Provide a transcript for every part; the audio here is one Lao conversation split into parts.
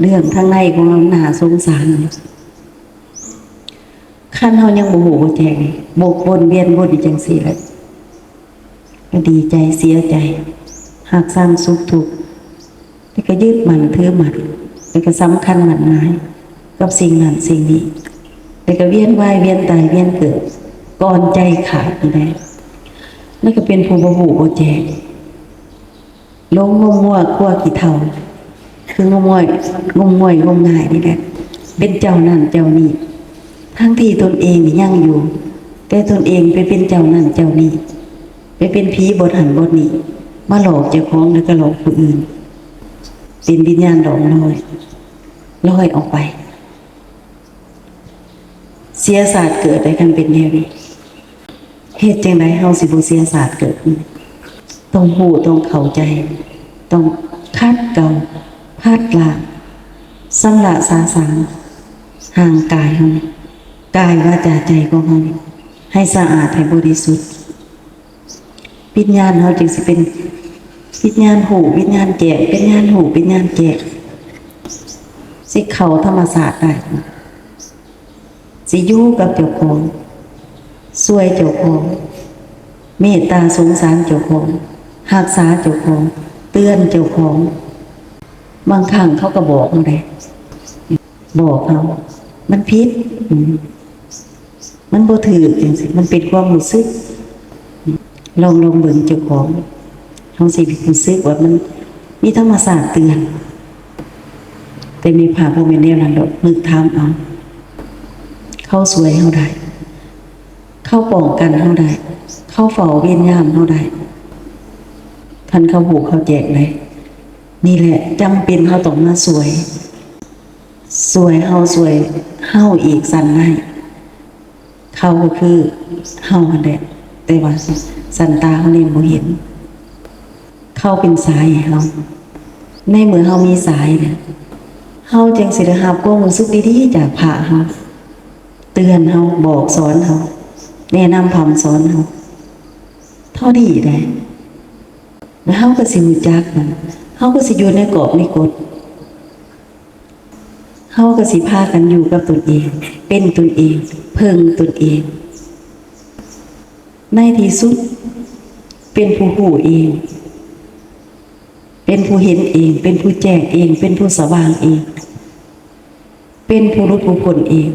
ເລື່ອງທາງໃນຂອງເຮົາໜ້າສົງສານ. ຄັນເຮົາຍັງບໍ່ຮູ້ບໍ່ແຈ້ງນີ້ ວົນວນວຽນວົນຢູ່ຈັ່ງຊີ້ແຫຼະ ກໍດີໃຈເສຍໃຈ ຮັກຊັງສຸກທຸກ ແລ້ວກໍຍຶດໝັ້ນຖືໝັ້ນ ແລ້ວກໍສຳຄັນໝັ້ນໝາຍກັບສິ່ງນັ້ນສິ່ງນີ້ ແລ້ວກໍວຽນວ່າຍວຽນຕາຍວຽນເກີດ ກ່ອນໃຈຂາດນີ້ແຫຼະ ແລ້ວກໍເປັນຜູ້ບໍ່ຮູ້ບໍ່ແຈ້ງ ຫຼົງງົມງົວຄົວຂີ້ເຖົ້າ ຄືງົມງວຍ ງົມງວຍງົມງາຍນີ້ແຫຼະ ເປັນເຈົ້ານັ້ນເຈົ້ານີ້ ທັງທີ່ຕົນເອງນີ້ຍັງຢູ່ ແຕ່ຕົນເອງໄປເປັນເຈົ້ານັ້ນເຈົ້ານີ້ ໄປເປັນຜີບ່ອນຫັ້ນບ່ອນນີ້ ມາຫຼອກເຈົ້າຂອງ ແລ້ວກໍຫຼອກຜູ້ອື່ນ ເປັນວິນຍານລ່ອງລອຍ ລອຍອອກໄປ. ເສຍຊາດເກີດໄດ້ ຄັນເປັນແນວນີ້ ເຮັດຈັ່ງໃດເຮົາຊິບໍ່ເສຍຊາດເກີດ? ຕ້ອງຮູ້ ຕ້ອງເຂົ້າໃຈ ຕ້ອງຂັດເກົາ ພັດລ້າງ ຊຳລະສະສາງຮ່າງກາຍເຮົາ ກາຍ ວາຈາ ໃຈຂອງເຮົາ ໃຫ້ສະອາດ ໃຫ້ບໍລິສຸດ. ວິນຍານເຮົາຈຶ່ງຊິເປັນວິນຍານຮູ້ ວິນຍານແຈ້ງ ເປັນຍານຮູ້ ເປັນຍານແຈ້ງ ຊິເຂົ້າທຳມະຊາດໄດ້ ຊິຢູ່ກັບເຈົ້າຂອງ ຊ່ວຍເຈົ້າຂອງ ເມດຕາສົງສານເຈົ້າຂອງ ຮັກສາເຈົ້າຂອງ ເຕືອນເຈົ້າຂອງ. ບາງຄັ້ງເຂົາກໍບອກເຮົາໄດ໋ ບອກເຮົາ ມັນຜິດ ອືມ ມັນບໍ່ຖືກຈັ່ງຊີ້ ມັນເປັນຄວາມຮູ້ສຶກ. ລອງ ລອງເບິ່ງເຈົ້າຂອງ ເຮົາຊິຮູ້ສຶກວ່າມັນມີທຳມະຊາດເຕືອນ. ແຕ່ແມ່ພະບໍ່ແມ່ນແນວນັ້ນດອກ ນຶກຖາມເອົາ ເຂົາຊ່ວຍເຮົາໄດ້, ເຂົາປ້ອງກັນເຮົາໄດ້, ເຂົາເຝົ້າເວນຍາມເຮົາໄດ້, ຄັນເຂົາຮູ້ເຂົາແຈ້ງໄດ້. ນີ້ແຫຼະ ຈຳເປັນເຮົາຕ້ອງມາຊ່ວຍ, ຊ່ວຍເຮົາ, ຊ່ວຍເຮົາອີກຊັ້ນໃນ. ເຂົາກໍຄືເຮົາຫັ້ນແຫຼະ ແຕ່ວ່າຊັ້ນຕາເຮົາແນມບໍ່ເຫັນ. ເຂົາເປັນສາຍໃຫ້ເຮົາ. ໃນເມື່ອເຮົາມີສາຍແລ້ວ ເຮົາຈຶ່ງຊິໄດ້ຮັບຄວາມຮູ້ສຶກດີໆຈາກພະເຮົາ ເຕືອນເຮົາ, ບອກສອນເຮົາ, ແນະນຳພະສອນເຮົາ ເທົ່ານີ້ໄດ໋. ແລ້ວເຮົາກໍຊິຮູ້ຈັກມັນ, ເຮົາກໍຊິຢູ່ໃນກອບໃນກົດ. ເຮົາກໍຊິພາກັນຢູ່ກັບຕົນເອງ, ເປັນຕົນເອງ, ເພິ່ງຕົນເອງ. ໃນທີ່ສຸດ ເປັນຜູ້ຮູ້ເອງ, ເປັນຜູ້ເຫັນເອງ, ເປັນຜູ້ແຈ້ງເອງ, ເປັນຜູ້ສະຫວ່າງເອງ, ເປັນຜູ້ຫຼຸດຜູ້ພົ້ນເອງ.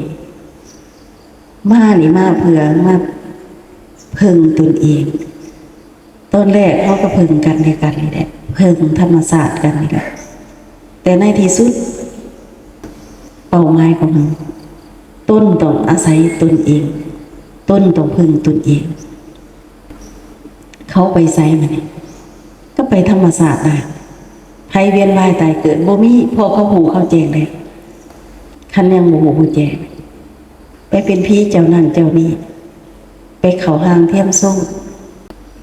ມານີ້ມາເພື່ອມາເພິ່ງຕົນເອງ. ຕອນແລກເຮົາກໍເພິ່ງກັນແລະກັນນີ້ແຫຼະ, ເພິ່ງທຳມະຊາດກັນນີ້ແຫຼະ. ແຕ່ໃນທີ່ສຸດ ເປົ້າໝາຍຂອງເຮົາ, ຕົນຕ້ອງອາໄສຕົນເອງ, ຕົນຕ້ອງເພິ່ງຕົນເອງ. ເຂົາໄປໃສມານີ້? ກໍໄປທຳມະຊາດນະ. ໃຜວຽນວ່າຍຕາຍເກີດ? ບໍ່ມີ, ເພາະເຂົາຮູ້ເຂົາແຈ້ງແລ້ວ. ຄັນຍັງບໍ່ຮູ້ບໍ່ແຈ້ງ ໄປເປັນຜີເຈົ້ານັ້ນເຈົ້ານີ້, ໄປເຂົ້າຮ່າງທຽມຊົງ,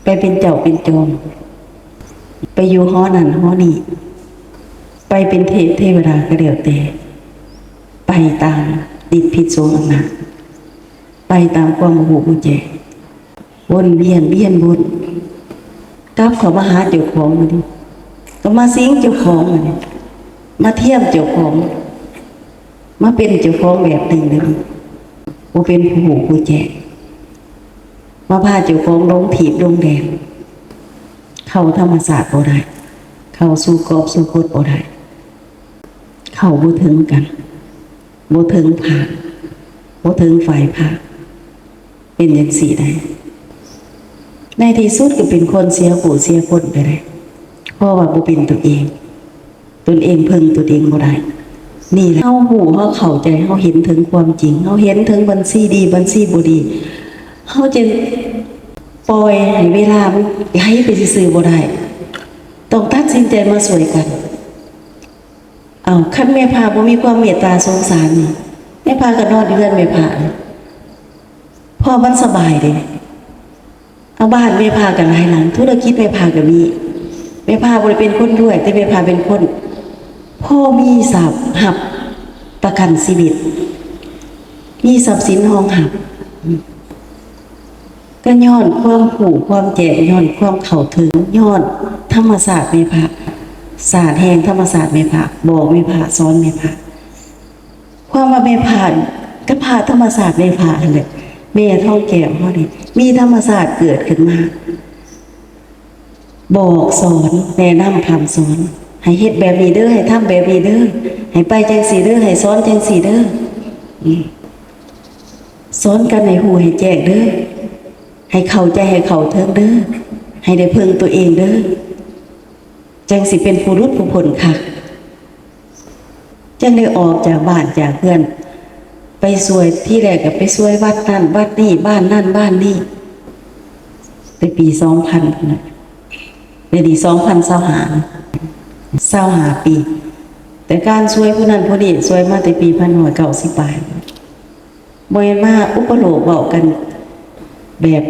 ໄປເປັນເຈົ້າເປັນຈອມ, ໄປຢູ່ຫໍນັ້ນຫໍນີ້, ໄປເປັນເທບເທວະດາກໍແລ້ວແຕ່, ໄປຕາມລິດພິດສົງອຳນາດ, ໄປຕາມຄວາມບໍ່ຮູ້ບໍ່ແຈ້ງ, ວົນວຽນວຽນວົນ, ກັບເຂົ້າມາຫາເຈົ້າຂອງບາດນີ້, ກໍມາສິງເຈົ້າຂອງບາດນີ້, ມາທຽມເຈົ້າຂອງ. ມາເປັນເຈົ້າຂອງແບບໜຶ່ງເດ້, ບໍ່ເປັນຜູ້ຮູ້ຜູ້ແຈ້ງ, ມາພາເຈົ້າຂອງຫຼົງທີບຫຼົງແດນ, ເຂົ້າທຳມະຊາດບໍ່ໄດ້, ເຂົ້າສູ່ກອບສູ່ກົດບໍ່ໄດ້, ເຂົ້າບໍ່ເຖິງກັນ, ບໍ່ເຖິງພາກ, ບໍ່ເຖິງຝ່າຍພາກ. ເປັນຈັ່ງຊີ້ໄດ໋. ໃນທີ່ສຸດກໍເປັນຄົນເສຍຜູ້ເສຍຄົນໄປໄດ້ ເພາະວ່າບໍ່ເປັນຕົນເອງ, ຕົນເອງເພິ່ງຕົນເອງບໍ່ໄດ້. ນີ້ແຫຼະ ເຮົາຮູ້, ເຮົາເຂົ້າໃຈ, ເຮົາເຫັນເຖິງຄວາມຈິງ, ເຮົາເຫັນເຖິງບັນຊີດີ, ບັນຊີບໍ່ດີ, ເຮົາຈຶ່ງປ່ອຍໃຫ້ເວລາມັນໄຫຼໄປຊື່ໆບໍ່ໄດ້, ຕ້ອງຕັດສິນໃຈມາຊ່ວຍກັນ. ເອົ້າ, ຄັນແມ່ພາບໍ່ມີຄວາມເມດຕາສົງສານນີ້, ແມ່ພາກໍນອນຢູ່ເຮືອນແມ່ພາ, ເພາະມັນສະບາຍເດ້. ເອົາ, ບ້ານແມ່ພາກໍຫຼາຍຫຼັງ, ທຸລະກິດແມ່ພາກໍມີ. ແມ່ພາບໍ່ໄດ້ເປັນຄົນລວຍ, ແຕ່ແມ່ພາເປັນຄົນພໍມີຊັບຮັບປະກັນຊີວິດ, ມີຊັບສິນຮອງຮັບ. ກໍຍ້ອນຄວາມຮູ້ຄວາມແຈ້ງ, ຍ້ອນຄວາມເຂົ້າເຖິງ, ຍ້ອນທຳມະຊາດແມ່ພະ ສາດແຫ່ງທຳມະຊາດແມ່ພະ ບອກແມ່ພະ ສອນແມ່ພະ. ຄວາມວ່າແມ່ພະ ກໍພະທຳມະຊາດແມ່ພະຫັ້ນແຫຼະ ແມ່ທອງແກ້ວເຮົານີ້ ມີທຳມະຊາດເກີດຂຶ້ນມາ ບອກສອນ ແນະນຳ ພະນຳສອນ ໃຫ້ເຮັດແບບນີ້ເດີ ໃຫ້ທຳແບບນີ້ເດີ ໃຫ້ໄປຈັ່ງຊີ້ເດີ ໃຫ້ສອນຈັ່ງຊີ້ເດີ ອືມ ສອນກັນໃຫ້ຮູ້ໃຫ້ແຈ້ງເດີ ໃຫ້ເຂົ້າໃຈ ໃຫ້ເຂົ້າເຖິງເດີ ໃຫ້ໄດ້ເພິ່ງຕົວເອງເດີ ຈັ່ງຊິເປັນຜູ້ຫຼຸດຜູ້ພົ້ນຄັກ ຈັ່ງໄດ້ອອກຈາກບ້ານຈາກເຮືອນ ໄປຊ່ວຍ ທີແລກກໍໄປຊ່ວຍວັດນັ້ນວັດນີ້ ບ້ານນັ້ນບ້ານນີ້ ແຕ່ປີສອງພັນພຸ້ນນະ ດຽວນີ້ສອງພັນຊາວຫ້າ ຊາວຫ້າປີ ແຕ່ການຊ່ວຍຜູ້ນັ້ນຜູ້ນີ້ ຊ່ວຍມາແຕ່ປີພັນເກົ້າຮ້ອຍເກົ້າສິບປາຍ. ບໍ່ແມ່ນວ່າອຸປະໂລກເວົ້າກັນແບບ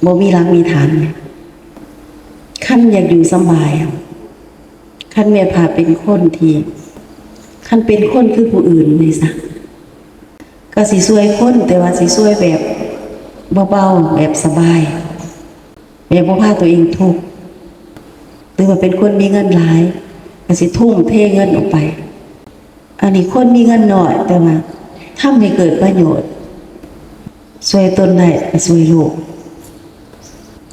ບໍ່ມີຫຼັກມີຖານ. ຄັນຢາກຢູ່ສະບາຍ ຄັນແມ່ພະເປັນຄົນທີ່ ຄັນເປັນຄົນຄືຜູ້ອື່ນນີ້ຊະ ກໍຊິຊ່ວຍຄົນ ແຕ່ວ່າຊິຊ່ວຍແບບເບົາໆ ແບບສະບາຍ ແບບບໍ່ພາຕົວເອງທຸກ ຫຼືວ່າເປັນຄົນມີເງິນຫຼາຍ ກໍຊິທຸ່ມເທເງິນອອກໄປ. ອັນນີ້ຄົນມີເງິນໜ້ອຍ ແຕ່ວ່າທຳໃຫ້ເກີດປະໂຫຍດ ຊ່ວຍຕົນໄດ້ກໍຊ່ວຍໂລກ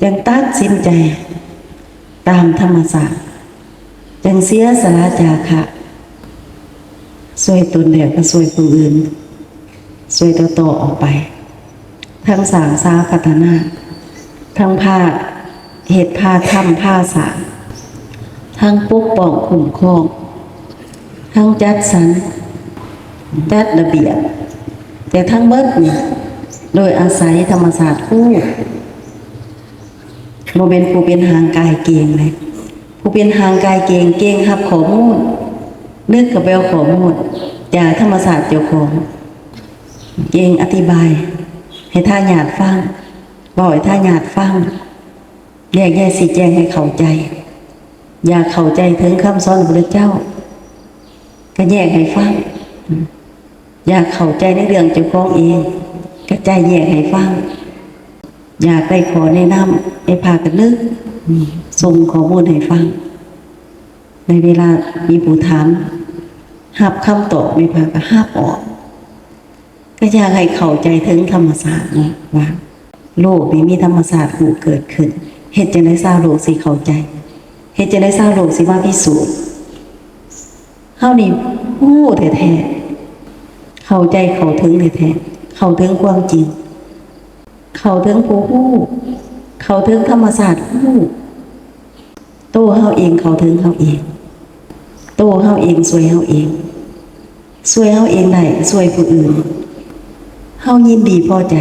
ຈັ່ງຕັດສິນໃຈຕາມທຳມະຊາດ ຈັ່ງເສຍສະຫຼະຈາຄະ ຊ່ວຍຕົນແລ້ວກໍຊ່ວຍຜູ້ອື່ນ ຊ່ວຍຕໍ່ໆອອກໄປ ທັງສ້າງສາພັດທະນາ ທັງພາເຮັດ ພາທຳ ພາສ້າງ ທັງປົກປ້ອງຄຸ້ມຄອງ ທັງຈັດສັນ ຈັດລະບຽບ ແຕ່ທັງເບິດນີ້ໂດຍອາໄສທຳມະຊາດຄູ ບໍ່ແມ່ນຜູ້ເປັນຫາງກາຍເກັ່ງເດ້ ຜູ້ເປັນຫາງກາຍເກັ່ງ ເກັ່ງຮັບຂໍ້ມູນ ນຶກເຂົ້າໄປເອົາຂໍ້ມູນຈາກທຳມະຊາດເຈົ້າຂອງ ເກັ່ງອະທິບາຍໃຫ້ທາຍາດຟັງ ເວົ້າໃຫ້ທາຍາດຟັງ ແຍກແຍະຊີ້ແຈງໃຫ້ເຂົ້າໃຈ. ຢາກເຂົ້າໃຈເຖິງຄຳສອນຂອງພະເຈົ້າ ກໍແຍກໃຫ້ຟັງ. ຢາກເຂົ້າໃຈໃນເລື່ອງເຈົ້າຂອງເອງ ກະຈະແຍກໃຫ້ຟັງ. ຢາກໄດ້ຂໍ້ແນະນຳ ໃຫ້ພາກັນນຶກ ສົ່ງຂໍ້ມູນໃຫ້ຟັງ. ໃນເວລາມີຜູ້ຖາມ ຮັບຄຳຕອບ ໃຫ້ພາກັນຮັບອອກ. ກໍຢາກໃຫ້ເຂົ້າໃຈເຖິງທຳມະຊາດເນາະ ວ່າໂລກນີ້ມີທຳມະຊາດຮູ້ເກີດຂຶ້ນ. ເຮັດຈັ່ງໃດຊາວໂລກຊິເຂົ້າໃຈ? ເຮັດຈັ່ງໃດຊາວໂລກຊິມາພິສູດ? ເຮົານີ້ຮູ້ແທ້ໆ ເຂົ້າໃຈເຂົ້າເຖິງແທ້ໆ ເຂົ້າເຖິງຄວາມຈິງ ເຂົ້າເຖິງຜູ້ຮູ້ ເຂົ້າເຖິງທຳມະຊາດຮູ້. ໂຕເຮົາເອງເຂົ້າເຖິງເຮົາເອງ ໂຕເຮົາເອງຊ່ວຍເຮົາເອງ ຊ່ວຍເຮົາເອງໄດ້ ຊ່ວຍຜູ້ອື່ນ ເຮົາຍິນດີພໍໃຈ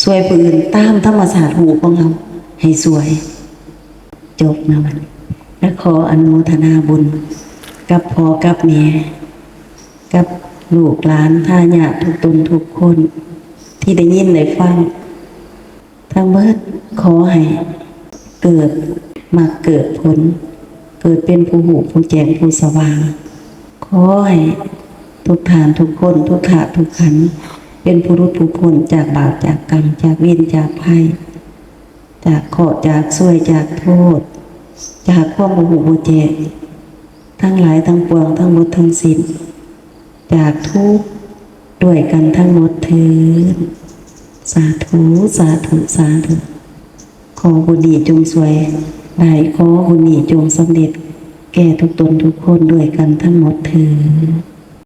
ຊ່ວຍຜູ້ອື່ນຕາມທຳມະຊາດຮູ້ຂອງເຮົາໃຫ້ຊ່ວຍ. ຈົບນະ ແລະ ຂໍອະນຸໂມທະນາບຸນກັບພໍ່ກັບແມ່ ກັບລູກຫຼານທາຍາດທຸກຕົນທຸກຄົນ ທີ່ໄດ້ຍິນໄດ້ຟັງ. ທັງເບິດຂໍໃຫ້ເກີດມັກເກີດຜົນ ເກີດເປັນຜູ້ຮູ້ຜູ້ແຈ້ງຜູ້ສະຫວ່າງ. ຂໍໃຫ້ທຸກທ່ານທຸກຄົນ ທຸກທ່ານທຸກຂັນ ເປັນຜູ້ຫຼຸດຜູ້ພົ້ນຈາກບາບຈາກກຳ ຈາກເວນຈາກໄພ ຈາກເຄາະຈາກຊວຍ ຈາກໂທດ ຈາກຄວາມບໍ່ຮູ້ບໍ່ແຈ້ງ ທັງຫຼາຍທັງປວງ ທັງໝົດທັງສິ້ນ ຈາກທຸກດ້ວຍກັນທັງໝົດເທີ້ນ. ສາທຸ ສາທຸ ສາທຸ. ຂໍບຸນນີ້ຈົ່ງຊ່ວຍໄດ້ ຂໍບຸນນີ້ຈົ່ງສຳເລັດແກ່ທຸກຕົນທຸກຄົນດ້ວຍກັນທັງໝົດເທີ້ນ.